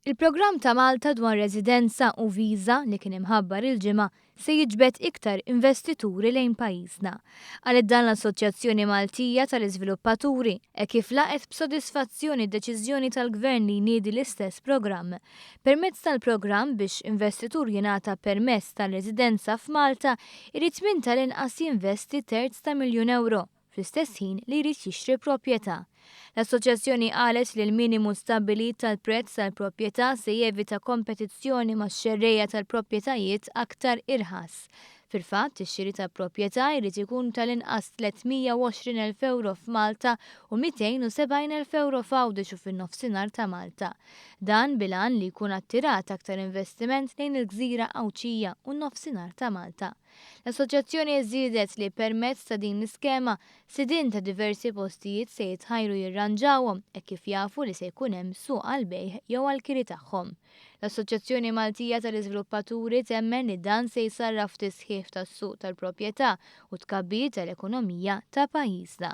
Il-programm ta' Malta dwar residenza u viża li kien imħabbar il-Ġimgħa se jiġbed iktar investituri lejn pajjiżna. Qalet dan l-Assoċjazzjoni Maltija tal-Iżviluppaturi e kif laqgħet b'sodisfazzjoni deċiżjoni tal-Gvern li jniedi l-istess programm. Permezz tal-programm, biex investitur jingħata permess tal-residenza f'Malta, irid minn tal-inqas jinvesti 250,000 euro fl-istess ħin li jrid jixtri proprjetà. L-assoċjazzjoni qalet li l-minimu stabbilit tal-prezz tal-proprjetà se jevita kompetizzjoni ma' xerreja tal-proprjetajiet aktar irħas. Fil-fatt, ix-xiri ta' proprjetà jrid ikun tal-inqas 320,000 euro f'Malta u 270,000 euro f'Għawdex u fin-nofsinhar ta' Malta. Dan bil-għan li jkun attirat aktar investiment lejn il-gżira Għawdxija u n-nofsinhar ta' Malta. L-assoċjazzjoni żiedet li permezz ta' din l-iskema sidien ta' diversi postijiet se jitħajru jirranġawhom e kif jafu li se jkun hemm suq għal-bejgħ jew għal-kiri tagħhom. L-Assoċjazzjoni Maltija tal-Iżviluppaturi temmen li dan se jsarraf tisħiħ tas-suq tal-proprjetà u tkabbir tal-ekonomija ta' pajjiżna.